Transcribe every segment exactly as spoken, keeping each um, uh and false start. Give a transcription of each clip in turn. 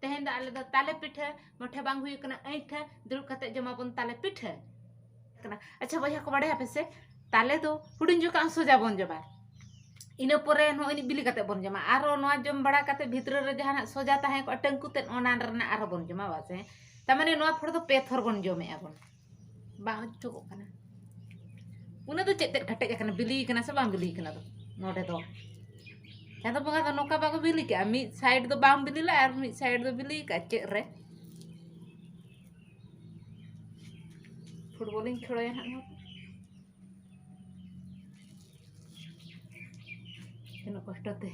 ᱛᱮᱦᱮᱧ ᱫᱚ ᱟᱞᱮ ᱫᱚ ᱛᱟᱞᱮ ᱯᱤᱴᱷᱟᱹ, ᱢᱚᱴᱷᱮ ᱵᱟᱝ ᱦᱩᱭᱩᱜ ᱠᱟᱱᱟ ᱟᱹᱭᱴᱷᱟᱹ, ᱫᱩᱲᱩᱵ ᱠᱟᱛᱮ ᱡᱚᱢᱟᱵᱚᱱ ᱛᱟᱞᱮ ᱯᱤᱴᱷᱟᱹ᱾ ᱠᱟᱱᱟ᱾ ᱟᱪᱪᱷᱟ ᱵᱚᱭᱦᱟ ᱠᱚ, ᱵᱟᱲᱟᱭᱟᱯᱮ ᱥᱮ, ᱛᱟᱞᱮ ᱫᱚ ᱦᱩᱰᱤᱧ ᱡᱚᱠᱷᱟᱜ ᱦᱚᱸ ᱥᱚᱡᱟ ᱵᱚᱱ ᱡᱚᱢᱟ᱾ ᱤᱱᱟᱹ ᱯᱚᱨᱮ ᱱᱚᱜᱼᱚᱭ ᱱᱤᱡ ᱵᱤᱞᱤ ᱠᱟᱛᱮ ᱵᱚᱱ ᱡᱚᱢᱟ᱾ ᱟᱨᱚ ᱱᱚᱣᱟ ᱡᱚᱢ ᱵᱟᱲᱟ ᱠᱟᱛᱮ ᱵᱷᱤᱛᱨᱤ ᱨᱮ ᱡᱟᱦᱟᱱᱟᱜ ᱥᱚᱡᱟ ᱛᱟᱦᱮᱸ ᱠᱚᱜᱼᱟ, ᱴᱟᱹᱝᱠᱩ ᱛᱮᱫ, ᱚᱱᱟ ᱨᱮᱱᱟᱜ ᱟᱨᱦᱚᱸ ᱵᱚᱱ ᱡᱚᱢᱟ, ᱵᱟᱥᱮ? ᱛᱟᱨ ᱢᱟᱱᱮ ᱱᱚᱣᱟ ᱯᱷᱚᱲ ᱫᱚ ᱯᱮ ᱛᱷᱚᱨ ᱵᱚᱱ ᱡᱚᱢᱮᱜᱼᱟ ᱵᱚᱱ᱾ ᱵᱟᱝ ᱚᱪᱚᱜᱚᱜ ᱠᱟᱱᱟ᱾ ᱩᱱᱟᱹᱜ ᱫᱚ ᱪᱮᱫ ᱛᱮᱫ ᱠᱮᱴᱮᱡ ᱟᱠᱟᱱᱟ, ᱵᱤᱞᱤ ᱠᱟᱱᱟ ᱥᱮ ᱵᱟᱝ ᱵᱤᱞᱤ ᱠᱟᱱᱟ ᱫᱚ ᱱᱚᱰᱮ ᱫᱚ? ᱪᱟᱸᱫᱚ ᱵᱚᱸᱜᱟ ᱫᱚ ᱱᱚᱝᱠᱟ ᱵᱟᱠᱚ ᱵᱤᱞᱤ ᱠᱟᱜᱼᱟ, ᱢᱤᱫ ᱥᱟᱭᱤᱰ ᱫᱚ ᱵᱟᱝ ᱵᱤᱞᱤ ᱞᱮ ᱟᱨ ᱢᱤᱫ ᱥᱟᱭᱤᱰ ᱫᱚ ᱵᱤᱞᱤ ᱠᱟᱜᱼᱟ᱾ ᱪᱮᱫ ᱨᱮ ᱯᱷᱩᱴᱵᱚᱞᱤᱧ ᱠᱷᱮᱞᱳᱭᱟ ᱦᱟᱸᱜ ᱱᱚᱣᱟ᱾ ᱛᱤᱱᱟᱹᱜ ᱠᱚᱥᱴᱚ ᱛᱮ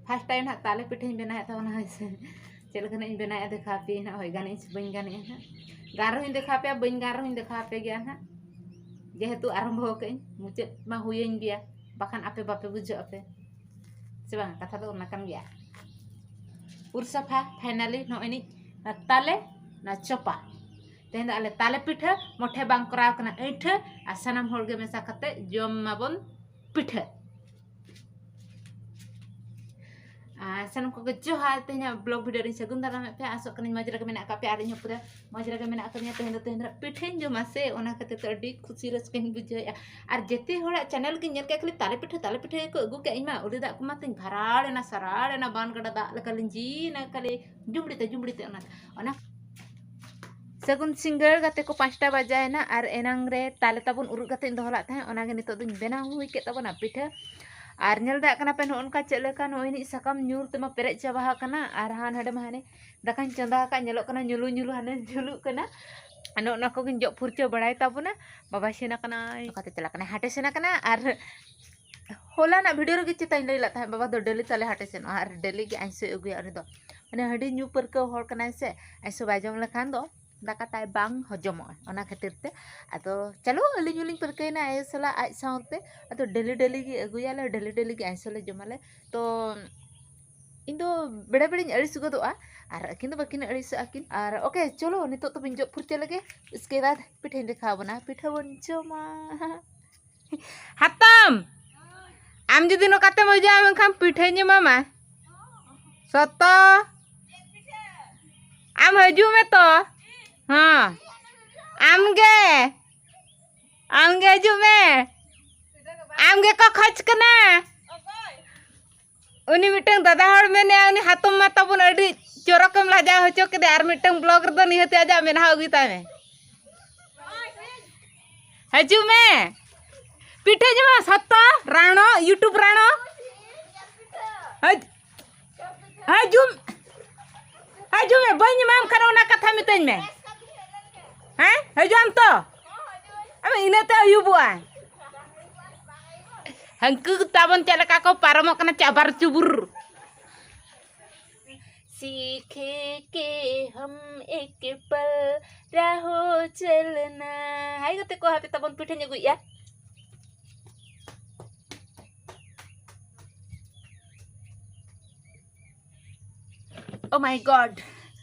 ᱯᱷᱟᱥᱴ ᱴᱟᱭᱤᱢ ᱦᱟᱸᱜ ᱛᱟᱞᱮ ᱯᱤᱴᱷᱟᱹᱧ ᱵᱮᱱᱟᱣᱮᱫ ᱛᱟᱵᱚᱱᱟ, ᱦᱳᱭ ᱥᱮ᱾ ᱪᱮᱫ ᱞᱮᱠᱟᱱᱟᱜ ᱤᱧ ᱵᱮᱱᱟᱣᱮᱫᱼᱟ, ᱫᱮᱠᱷᱟᱣ ᱟᱯᱮᱭᱟᱹᱧ ᱦᱟᱸᱜ, ᱦᱳᱭ, ᱜᱟᱱᱮᱜ ᱟᱹᱧ ᱥᱮ ᱵᱟᱹᱧ ᱜᱟᱱᱮᱜᱼᱟ ᱦᱟᱸᱜ᱾ ᱜᱟᱱ ᱨᱮᱦᱚᱸᱧ ᱫᱮᱠᱷᱟᱣ ᱟᱯᱮᱭᱟ, ᱵᱟᱹᱧ ᱜᱟᱱ ᱨᱮᱦᱚᱸᱧ ᱫᱮᱠᱷᱟᱣ ᱟᱯᱮ ᱜᱮᱭᱟ ᱦᱟᱸᱜ᱾ ᱡᱮᱦᱮᱛᱩ ᱟᱨᱟᱢᱵᱷᱚ ᱟᱠᱟᱫ ᱟᱹᱧ, ᱢᱩᱪᱟᱹᱫ ᱢᱟ ᱦᱩᱭᱮᱱ ᱜᱮᱭᱟ, ᱵᱟᱠᱷᱟᱱ ᱟᱯᱮ ᱵᱟᱯᱮ ᱵᱩᱡᱷᱟᱹᱜ ᱟᱯᱮ, ᱥᱮ ᱵᱟᱝ? ᱠᱟᱛᱷᱟ ᱫᱚ ᱚᱱᱟ ᱠᱟᱱ ᱜᱮᱭᱟ᱾ ᱩᱨ ᱥᱟᱯᱷᱟ ᱯᱷᱟᱭᱱᱟᱞᱤ ᱱᱚᱜᱼᱚᱭ ᱱᱤᱡ ᱛᱟᱞᱮ ᱚᱱᱟ ᱪᱚᱯᱟ᱾ ᱛᱮᱦᱮᱧ ᱫᱚ ᱟᱞᱮ ᱛᱟᱞᱮ ᱯᱤᱴᱷᱟᱹ, ᱢᱚᱴᱷᱮ ᱵᱟᱝ ᱠᱚᱨᱟᱣ ᱠᱟᱱᱟ ᱟᱹᱭᱴᱷᱟᱹ, ᱟᱨ ᱥᱟᱱᱟᱢ ᱦᱚᱲ ᱜᱮ ᱢᱮᱥᱟ ᱠᱟᱛᱮ ᱡᱚᱢ ᱢᱟᱵᱚᱱ ᱯᱤᱴᱷᱟᱹ᱾ ᱟᱨ ᱥᱟᱱᱟᱢ ᱠᱚᱜᱮ ᱡᱚᱦᱟᱨ, ᱛᱮᱦᱮᱧᱟᱜ ᱵᱞᱚᱜ ᱵᱷᱤᱰᱤᱭᱳ ᱨᱤᱧ ᱥᱟᱹᱜᱩᱱ ᱫᱟᱨᱟᱢᱮᱫ ᱯᱮᱭᱟ᱾ ᱟᱥᱚᱜ ᱠᱟᱹᱱᱟᱹᱧ ᱢᱚᱡᱽ ᱨᱮᱜᱮ ᱢᱮᱱᱟᱜ ᱟᱠᱟᱫ ᱯᱮᱭᱟ ᱟᱨ ᱤᱧ ᱦᱚᱸ ᱯᱩᱨᱟᱹ ᱢᱚᱡᱽ ᱨᱮᱜᱮ ᱢᱮᱱᱟᱜ ᱟᱠᱟᱫᱤᱧᱟ᱾ ᱛᱮᱦᱮᱧ ᱫᱚ, ᱛᱮᱦᱮᱧ ᱫᱚ ᱱᱟᱜ ᱯᱤᱴᱷᱟᱹᱧ ᱡᱚᱢᱟ ᱥᱮ, ᱚᱱᱟ ᱠᱷᱟᱹᱛᱤᱨ ᱛᱮ ᱟᱹᱰᱤ ᱠᱷᱩᱥᱤ ᱨᱟᱹᱥᱠᱟᱹᱧ ᱵᱩᱡᱷᱟᱹᱣᱮᱫᱼᱟ᱾ ᱟᱨ ᱡᱮᱛᱮ ᱦᱚᱲᱟᱜ ᱪᱮᱱᱮᱞ ᱜᱤᱧ ᱧᱮᱞ ᱠᱮᱫ, ᱠᱷᱟᱹᱞᱤ ᱛᱟᱞᱮ ᱯᱤᱴᱷᱟᱹ, ᱛᱟᱞᱮ ᱯᱤᱴᱷᱟᱹ ᱜᱮᱠᱚ ᱟᱹᱜᱩ ᱠᱮᱫᱼᱟ᱾ ᱤᱧ ᱢᱟ ᱩᱞᱤ ᱫᱟᱜ ᱠᱚᱢᱟ ᱛᱤᱧ ᱵᱷᱟᱨᱟᱲ ᱮᱱᱟ, ᱥᱟᱨᱟᱲ ᱮᱱᱟ, ᱵᱟᱱ ᱜᱟᱰᱟ ᱫᱟᱜ ᱞᱮᱠᱟ ᱞᱤᱸᱡᱤᱭᱮᱱᱟ, ᱠᱷᱟᱹᱞᱤ ᱡᱩᱢᱲᱤ ᱛᱮ, ᱡᱩᱢᱲᱤ ᱛᱮ᱾ ᱚᱱᱟ, ᱚᱱᱟ ᱥᱟᱹᱜᱩᱱ ᱥᱤᱸᱜᱟᱹᱲ ᱜᱟᱛᱮ ᱠᱚ, ᱯᱟᱸᱪᱴᱟ ᱵᱟᱡᱟᱭᱮᱱᱟ ᱟᱨ ᱮᱱᱟᱝ ᱨᱮ ᱛᱟᱞᱮ ᱛᱟᱵᱚᱱ ᱩᱨᱩᱜ ᱠᱟᱛᱮᱧ ᱫᱚᱦᱚ ᱞᱮᱫ ᱛᱟᱦᱮᱸᱫ, ᱚᱱᱟᱜᱮ ᱱᱤᱛᱚᱜ ᱫᱚᱧ ᱵᱮᱱᱟᱣ ᱦᱩᱭ ᱠᱮᱫ ᱛᱟᱵᱚᱱᱟ ᱯᱤᱴᱷᱟᱹ᱾ ᱟᱨ ᱧᱮᱞ ᱫᱟᱲᱮᱭᱟᱜ ᱠᱟᱱᱟ ᱯᱮ ᱱᱚᱜᱼᱚ ᱱᱚᱝᱠᱟ ᱪᱮᱫ ᱞᱮᱠᱟ ᱱᱚᱜᱼᱚᱭ ᱱᱤᱡ ᱥᱟᱠᱟᱢ ᱧᱩᱨ ᱛᱮᱢᱟ ᱯᱮᱨᱮᱡ ᱪᱟᱵᱟ ᱟᱠᱟᱱᱟ᱾ ᱟᱨ ᱦᱟᱸ ᱱᱚᱰᱮ ᱢᱟ ᱦᱟᱱᱮ ᱫᱟᱠᱟᱧ ᱪᱚᱸᱫᱟ ᱟᱠᱟᱫ, ᱧᱮᱞᱚᱜ ᱠᱟᱱᱟ ᱧᱩᱞᱩ ᱧᱩᱞᱩ ᱦᱟᱱᱮ ᱡᱩᱞᱩᱜ ᱠᱟᱱᱟ᱾ ᱱᱚᱜᱼᱚ ᱱᱚᱣᱟ ᱠᱚᱜᱮᱧ ᱡᱚᱜ ᱯᱷᱩᱨᱪᱟᱹ ᱵᱟᱲᱟᱭ ᱛᱟᱵᱚᱱᱟ᱾ ᱵᱟᱵᱟ ᱥᱮᱱ ᱟᱠᱟᱱᱟᱭ, ᱚᱠᱟᱛᱮ ᱪᱟᱞᱟᱜ ᱠᱟᱱᱟᱭ? ᱦᱟᱴᱮ ᱥᱮᱱ ᱟᱠᱟᱱᱟ᱾ ᱟᱨ ᱦᱚᱞᱟᱱᱟᱜ ᱵᱷᱤᱰᱤᱭᱳ ᱨᱮᱜᱮ ᱪᱮᱛᱟᱧ ᱞᱟᱹᱭ ᱞᱮᱫ ᱛᱟᱦᱮᱸᱫ, ᱵᱟᱵᱟ ᱫᱚ ᱰᱮᱞᱤ ᱛᱟᱞᱮ ᱦᱟᱴᱮ ᱥᱮᱱᱚᱜᱼᱟ ᱟᱨ ᱰᱮᱞᱤ ᱜᱮ ᱟᱹᱧᱥᱚᱭ ᱟᱹᱜᱩᱭᱟ ᱩᱱᱤ ᱫᱚ᱾ ᱢᱟᱱᱮ ᱦᱟᱺᱰᱤ ᱧᱩ ᱯᱟᱹᱨᱠᱟᱹᱣ ᱦᱚᱲ ᱠᱟᱱᱟᱭ ᱥᱮ, ᱟᱹᱧᱥᱚ ᱵᱟᱭ ᱡᱚᱢ ᱞᱮᱠᱷᱟᱱ ᱫᱚ ᱫᱟᱠᱟ ᱛᱟᱭ ᱵᱟᱝ ᱦᱚᱡᱚᱢᱚᱜᱼᱟ, ᱚᱱᱟ ᱠᱷᱟᱹᱛᱤᱨ ᱛᱮ᱾ ᱟᱫᱚ ᱪᱚᱞᱚ, ᱟᱹᱞᱤᱧ ᱦᱚᱸᱞᱤᱧ ᱯᱟᱹᱨᱠᱟᱹᱣᱮᱱᱟ ᱟᱭᱳ ᱥᱟᱞᱟᱜ ᱟᱡ ᱥᱟᱶᱛᱮ᱾ ᱟᱫᱚ ᱰᱮᱞᱤ ᱰᱮᱞᱤ ᱜᱮ ᱟᱹᱜᱩᱭᱟᱞᱮ, ᱰᱮᱞᱤ ᱰᱮᱞᱤ ᱜᱮ ᱟᱹᱧᱥᱚ ᱞᱮ ᱡᱚᱢᱟᱞᱮ᱾ ᱛᱚ ᱤᱧ ᱫᱚ ᱵᱮᱲᱟ ᱵᱮᱲᱟᱧ ᱟᱹᱲᱤᱥ ᱜᱚᱫᱚᱜᱼᱟ, ᱟᱨ ᱟᱹᱠᱤᱱ ᱫᱚ ᱵᱟᱹᱠᱤᱱ ᱟᱹᱲᱤᱥᱚᱜᱼᱟ ᱠᱤᱱ᱾ ᱟᱨ ᱳᱠᱮ, ᱪᱚᱞᱚ ᱱᱤᱛᱚᱜ ᱫᱚᱵᱚᱱ ᱡᱚᱜ ᱯᱷᱩᱨᱪᱟᱹ ᱞᱮᱜᱮ, ᱤᱥᱠᱮ ᱵᱟᱫᱽ ᱯᱤᱴᱷᱟᱹᱧ ᱫᱮᱠᱷᱟᱣ ᱟᱵᱚᱱᱟ, ᱯᱤᱴᱷᱟᱹ ᱵᱚᱱ ᱡᱚᱢᱟ᱾ ᱦᱟᱛᱚᱢ, ᱟᱢ ᱡᱩᱫᱤ ᱱᱚᱝᱠᱟᱛᱮᱢ ᱚᱡᱚᱜᱼᱟ ᱢᱮᱱᱠᱷᱟᱱ ᱯᱤᱴᱷᱟᱹᱧ ᱮᱢᱟᱢᱟ᱾ ᱥᱚᱛᱚ? ᱟᱢ ᱦᱤᱡᱩᱜ ᱢᱮ ᱛᱚ᱾ ᱦᱚᱸ, ᱟᱢ ᱜᱮ, ᱟᱢ ᱜᱮ ᱦᱤᱡᱩᱜ ᱢᱮ᱾ ᱟᱢ ᱜᱮᱠᱚ ᱠᱷᱚᱡᱽ ᱠᱟᱱᱟ᱾ ᱩᱱᱤ ᱢᱤᱫᱴᱟᱝ ᱫᱟᱫᱟ ᱦᱚᱲ ᱢᱮᱱᱮᱜᱼᱟ, ᱩᱱᱤ ᱦᱟᱛᱚᱢ ᱢᱟ ᱛᱟᱵᱚᱱ ᱟᱹᱰᱤ ᱪᱚᱨᱚᱠᱮᱢ ᱞᱟᱡᱟᱣ ᱦᱚᱪᱚ ᱠᱮᱫᱮᱭᱟ, ᱟᱨ ᱢᱤᱫᱴᱟᱝ ᱵᱞᱚᱜ ᱨᱮᱫᱚ ᱱᱤᱦᱟᱹᱛ ᱟᱡᱟᱜ ᱢᱮᱫᱦᱟ ᱟᱹᱜᱩᱭ ᱛᱟᱭ ᱢᱮ᱾ ᱦᱤᱡᱩᱜ ᱢᱮ, ᱯᱤᱴᱷᱟᱹ ᱡᱚᱢᱟ ᱥᱚᱛᱛᱚ ᱨᱟᱬᱚ, YouTube ᱨᱟᱬᱚ᱾ ᱦᱤᱡ-, ᱦᱤᱡᱩᱜ, ᱦᱤᱡᱩᱜ ᱢᱮ, ᱵᱟᱹᱧ ᱮᱢᱟᱢ ᱠᱷᱟᱱ ᱚᱱᱟ ᱠᱟᱛᱷᱟ ᱢᱤᱛᱟᱹᱧ ᱢᱮ᱾ ᱦᱮᱸ, ᱦᱤᱡᱩᱜ ᱟᱢ ᱛᱚ? ᱟᱢ ᱤᱱᱟᱹᱛᱮ ᱟᱹᱭᱩᱵᱚᱜᱼᱟ᱾ ᱦᱟᱹᱱᱠᱩ ᱛᱟᱵᱚᱱ ᱪᱮᱫ ᱞᱮᱠᱟ ᱠᱚ ᱯᱟᱨᱚᱢᱚᱜ ᱠᱟᱱᱟ ᱪᱟᱵᱟᱨ ᱪᱩᱵᱩᱨ᱾ सीखे के हम एक पल रहो चलना। ᱦᱟᱭ ᱜᱟᱛᱮ ᱠᱚ, ᱦᱟᱯᱮ ᱛᱟᱵᱚᱱ ᱯᱤᱴᱷᱟᱹᱧ ᱟᱹᱜᱩᱭᱮᱫᱼᱟ᱾ Oh my God,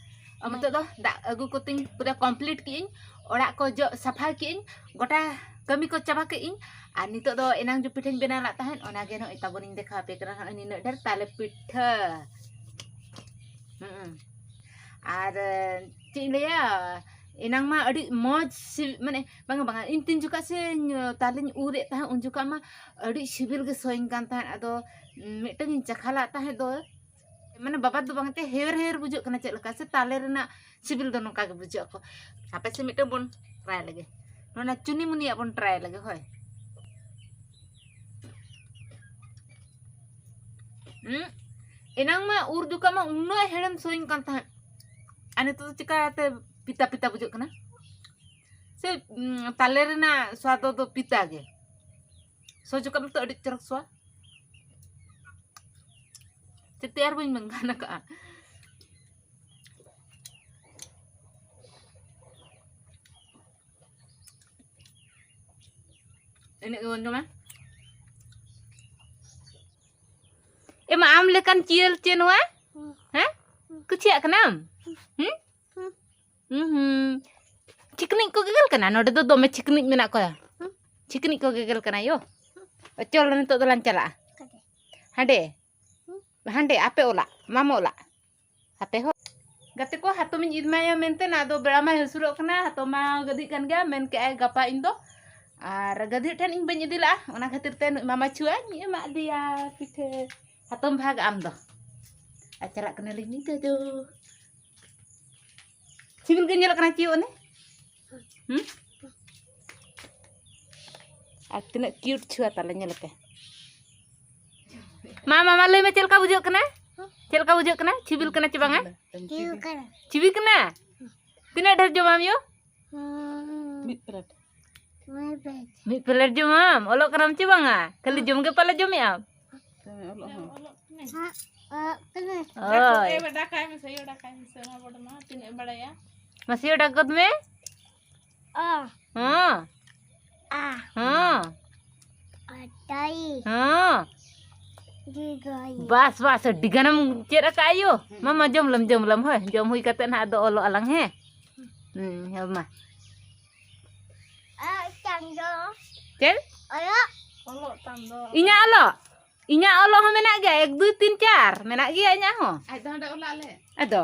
ᱱᱤᱛᱚᱜ ᱫᱚ ᱫᱟᱜ ᱟᱹᱜᱩ ᱠᱚᱛᱮᱧ ᱯᱩᱨᱟᱹ complete ᱠᱮᱜᱼᱟᱹᱧ, ᱚᱲᱟᱜ ᱠᱚ ᱡᱚᱜ ᱥᱟᱯᱷᱟ ᱠᱮᱜᱼᱟᱹᱧ, ᱜᱚᱴᱟ ᱠᱟᱹᱢᱤ ᱠᱚ ᱪᱟᱵᱟ ᱠᱮᱜᱼᱟᱹᱧ᱾ ᱟᱨ ᱱᱤᱛᱚᱜ ᱫᱚ ᱮᱱᱟᱝ ᱡᱚ ᱯᱤᱴᱷᱟᱹᱧ ᱵᱮᱱᱟᱣ ᱞᱮᱫ ᱛᱟᱦᱮᱸᱫ, ᱚᱱᱟᱜᱮ ᱱᱚᱜᱼᱚᱭ ᱛᱟᱵᱚᱱᱤᱧ ᱫᱮᱠᱷᱟᱣ ᱟᱯᱮ ᱠᱟᱱᱟ᱾ ᱱᱚᱜᱼᱚᱭ ᱱᱤᱱᱟᱹᱜ ᱰᱷᱮᱨ ᱛᱟᱞᱮ ᱯᱤᱴᱷᱟᱹ᱾ ᱦᱩᱸ᱾ ᱟᱨ ᱪᱮᱫ ᱤᱧ ᱞᱟᱹᱭᱟ, ᱮᱱᱟᱝ ᱢᱟ ᱟᱹᱰᱤ ᱢᱚᱡᱽ ᱥᱤ-, ᱢᱟᱱᱮ, ᱵᱟᱝᱟ, ᱵᱟᱝᱟ, ᱤᱧ ᱛᱤᱱ ᱡᱚᱠᱷᱟᱜ ᱥᱮ ᱛᱟᱞᱮᱧ ᱩᱨ ᱮᱫ ᱛᱟᱦᱮᱸᱫ, ᱩᱱ ᱡᱚᱠᱷᱟᱜ ᱢᱟ ᱟᱹᱰᱤ ᱥᱤᱵᱤᱞ ᱜᱮ ᱥᱚᱭᱤᱧ ᱠᱟᱱ ᱛᱟᱦᱮᱸᱫ᱾ ᱟᱫᱚ ᱢᱤᱫᱴᱟᱝ ᱤᱧ ᱪᱟᱠᱷᱟ ᱞᱟᱜ ᱛᱟᱦᱮᱸᱫ ᱫᱚ, ᱢᱟᱱᱮ, ᱵᱟᱵᱟᱫ ᱫᱚ ᱵᱟᱝ ᱛᱮ, ᱦᱮᱣᱮᱨ ᱦᱮᱣᱮᱨ ᱵᱩᱡᱷᱟᱹᱜ ᱠᱟᱱᱟ ᱪᱮᱫ ᱞᱮᱠᱟ ᱥᱮ, ᱛᱟᱞᱮ ᱨᱮᱱᱟᱜ ᱥᱤᱵᱤᱞ ᱫᱚ ᱱᱚᱝᱠᱟ ᱜᱮ ᱵᱩᱡᱷᱟᱹᱜ ᱟᱠᱚ᱾ ᱦᱟᱯᱮ ᱥᱮ ᱢᱤᱫᱴᱟᱝ ᱵᱚᱱ try ᱞᱮᱜᱮ, ᱱᱚᱣᱟ ᱪᱩᱱᱤ ᱢᱩᱱᱤᱭᱟᱜ ᱵᱚᱱ try ᱞᱮᱜᱮ᱾ ᱦᱳᱭ᱾ ᱦᱩᱸ, ᱮᱱᱟᱝ ᱢᱟ ᱩᱨ ᱡᱚᱠᱷᱟᱜ ᱢᱟ ᱩᱱᱟᱹᱜ ᱦᱮᱲᱮᱢ ᱥᱚᱭᱤᱧ ᱠᱟᱱ ᱛᱟᱦᱮᱸᱫ, ᱟᱨ ᱱᱤᱛᱚᱜ ᱫᱚ ᱪᱤᱠᱟᱹᱛᱮ ᱯᱤᱛᱟ ᱯᱤᱛᱟ ᱵᱩᱡᱷᱟᱹᱜ ᱠᱟᱱᱟ ᱥᱮ? ᱩᱸ, ᱛᱟᱞᱮ ᱨᱮᱱᱟᱜ ᱥᱣᱟᱫ ᱫᱚ ᱯᱤᱛᱟ ᱜᱮ᱾ ᱥᱚ ᱡᱚᱠᱷᱟᱜ ᱢᱟᱛᱚ ᱟᱹᱰᱤ ᱪᱚᱨᱚᱠ ᱥᱚᱣᱟ᱾ ᱪᱮᱫ ᱛᱮ ᱟᱨ ᱵᱟᱹᱧ ᱢᱮᱱ ᱜᱟᱱ ᱟᱠᱟᱜᱼᱟ᱾ ᱤᱱᱟᱹᱜ ᱜᱮᱵᱚᱱ ᱡᱚᱢᱟ᱾ ᱮᱢᱟ, ᱟᱢ ᱞᱮᱠᱟᱱ ᱪᱤᱭᱟᱹᱞ ᱪᱮ ᱱᱚᱣᱟ? ᱦᱮᱸ? ᱠᱩᱥᱤᱭᱟᱜ ᱠᱟᱱᱟᱢ? ᱦᱩᱸ? ᱦᱩᱸ ᱦᱩᱸ᱾ ᱪᱷᱤᱠᱱᱤᱡ ᱠᱚ ᱜᱮᱜᱮᱞ ᱠᱟᱱᱟ᱾ ᱱᱚᱰᱮ ᱫᱚ ᱫᱚᱢᱮ ᱪᱷᱤᱠᱱᱤᱡ ᱢᱮᱱᱟᱜ ᱠᱚᱣᱟ᱾ ᱪᱷᱤᱠᱱᱤᱡ ᱠᱚ ᱜᱮᱜᱮᱞ ᱠᱟᱱᱟ ᱭᱳ᱾ ᱪᱚᱞ, ᱱᱤᱛᱚᱜ ᱫᱚᱞᱟᱝ ᱪᱟᱞᱟᱜᱼᱟ᱾ ᱦᱟᱸᱰᱮ᱾ ᱦᱟᱸᱰᱮ, ᱟᱯᱮ ᱚᱞᱟᱜ, ᱢᱟᱢᱚ ᱚᱞᱟᱜ᱾ ᱟᱯᱮ ᱦᱚᱸ᱾ ᱜᱟᱛᱮ ᱠᱚ, ᱦᱟᱛᱚᱢᱤᱧ ᱤᱫᱤ ᱢᱟᱭᱟ ᱢᱮᱱᱛᱮ, ᱟᱫᱚ ᱵᱮᱲᱟ ᱢᱟᱭ ᱦᱟᱹᱥᱩᱨᱚᱜ ᱠᱟᱱᱟ, ᱦᱟᱛᱚᱢ ᱢᱟ ᱜᱟᱹᱫᱤᱜ ᱠᱟᱱ ᱜᱮᱭᱟ, ᱢᱮᱱ ᱠᱮᱜᱼᱟᱭ ᱜᱟᱯᱟ ᱤᱧ ᱫᱚ᱾ ᱟᱨ ᱜᱟᱹᱫᱤ ᱴᱷᱮᱱ ᱤᱧ ᱵᱟᱹᱧ ᱤᱫᱤ ᱞᱟᱜᱼᱟ, ᱚᱱᱟ ᱠᱷᱟᱹᱛᱤᱨ ᱛᱮ ᱱᱩᱭ ᱢᱟᱢᱟ ᱪᱷᱩᱣᱟᱧ ᱮᱢᱟᱜ ᱫᱮᱭᱟ ᱯᱤᱴᱷᱟᱹ᱾ ᱦᱟᱛᱚᱢ ᱵᱷᱟᱜᱽ ᱟᱢ ᱫᱚ᱾ ᱟᱨ ᱪᱟᱞᱟᱜ ᱠᱟᱱᱟᱞᱤᱧ ᱱᱤᱛᱚᱜ ᱫᱚ᱾ ᱥᱤᱵᱤᱞ ᱜᱮ ᱧᱮᱞᱚᱜ ᱠᱟᱱᱟ ᱪᱤᱭᱳ ᱚᱱᱮ? ᱦᱩᱸ? ᱟᱨ ᱛᱤᱱᱟᱹᱜ cute ᱪᱷᱩᱣᱟ ᱛᱟᱞᱮ, ᱧᱮᱞ ᱯᱮ᱾ ᱢᱟ, ᱢᱟ, ᱢᱟ, ᱞᱟᱹᱭ ᱢᱮ, ᱪᱮᱫ ᱞᱮᱠᱟ ᱵᱩᱡᱷᱟᱹᱜ ᱠᱟᱱᱟ? ᱪᱮᱫ ᱞᱮᱠᱟ ᱵᱩᱡᱷᱟᱹᱜ ᱠᱟᱱᱟ? ᱥᱤᱵᱤᱞ ᱠᱟᱱᱟ ᱪᱮ ᱵᱟᱝᱟ? ᱪᱤᱣ ᱠᱟᱱᱟ᱾ ᱥᱤᱵᱤᱞ ᱠᱟᱱᱟ? ᱛᱤᱱᱟᱹᱜ ᱰᱷᱮᱨ ᱡᱚᱢᱟᱢ ᱭᱳ? ᱦᱩᱸ᱾ ᱢᱤᱫ ᱯᱞᱮᱴ᱾ ᱢᱤᱫ ᱯᱞᱮᱴ᱾ ᱢᱤᱫ ᱯᱞᱮᱴ ᱡᱚᱢᱟᱢ? ᱚᱞᱚᱜ ᱠᱟᱱᱟᱢ ᱪᱮ ᱵᱟᱝᱟ? ᱠᱷᱟᱹᱞᱤ ᱡᱚᱢ ᱜᱮ ᱯᱟᱞᱮ ᱡᱚᱢᱮᱜ ᱟᱢ? ᱫᱚᱢᱮ ᱚᱞᱚᱜ ᱦᱚᱸ᱾ ᱦᱟᱸ, ᱚᱞᱚᱜ ᱠᱟᱱᱟᱹᱧ᱾ ᱳᱭ᱾ ᱮ, ᱰᱟᱠᱟᱭ ᱢᱮᱥᱮ, ᱭᱳ, ᱰᱟᱠᱟᱭ ᱢᱮᱥᱮ, ᱚᱱᱟ ᱵᱚᱰ ᱢᱟ ᱛᱤᱱᱟᱹᱜ ᱮ ᱵᱟᱲᱟᱭᱟ᱾ ᱢᱟᱥᱮ ᱭᱳ, ᱰᱟᱠ ᱜᱚᱫ ᱢᱮ᱾ ᱚ᱾ ᱦᱚᱸ᱾ ᱟ᱾ ᱦᱚᱸ᱾ ᱟᱴᱟᱭ᱾ ᱦᱚᱸ᱾ ᱫᱤᱜᱟᱭ᱾ ᱵᱟᱥ, ᱵᱟᱥ, ᱟᱹᱰᱤ ᱜᱟᱱᱮᱢ ᱪᱮᱫ ᱟᱠᱟᱫ ᱟᱭᱳ᱾ ᱢᱟ, ᱢᱟ, ᱡᱚᱢ ᱞᱮᱢ, ᱡᱚᱢ ᱞᱮᱢ, ᱦᱳᱭ, ᱡᱚᱢ ᱦᱩᱭ ᱠᱟᱛᱮ ᱱᱟᱦᱟᱜ ᱟᱫᱚ ᱚᱞᱚᱜ ᱟᱞᱟᱝ, ᱦᱮᱸ᱾ ᱦᱩᱸ, ᱦᱮᱸ, ᱢᱟ᱾ ᱟ, ᱪᱟᱸᱫᱚ᱾ ᱪᱮᱫ? ᱚᱞᱚᱜ᱾ ᱚᱞᱚᱜ ᱪᱟᱸᱫᱚ᱾ ᱤᱧᱟᱜ ᱚᱞᱚᱜ? ᱤᱧᱟᱜ ᱚᱞᱚᱜ ᱦᱚᱸ ᱢᱮᱱᱟᱜ ᱜᱮᱭᱟ, ᱮᱠ, ᱫᱩᱭ, ᱛᱤᱱ, ᱪᱟᱨ᱾ ᱢᱮᱱᱟᱜ ᱜᱮᱭᱟ ᱤᱧᱟᱜ ᱦᱚᱸ᱾ ᱟᱡ ᱫᱚ ᱦᱟᱸᱰᱮ ᱚᱞᱟᱜ ᱞᱮ᱾ ᱟᱫᱚ?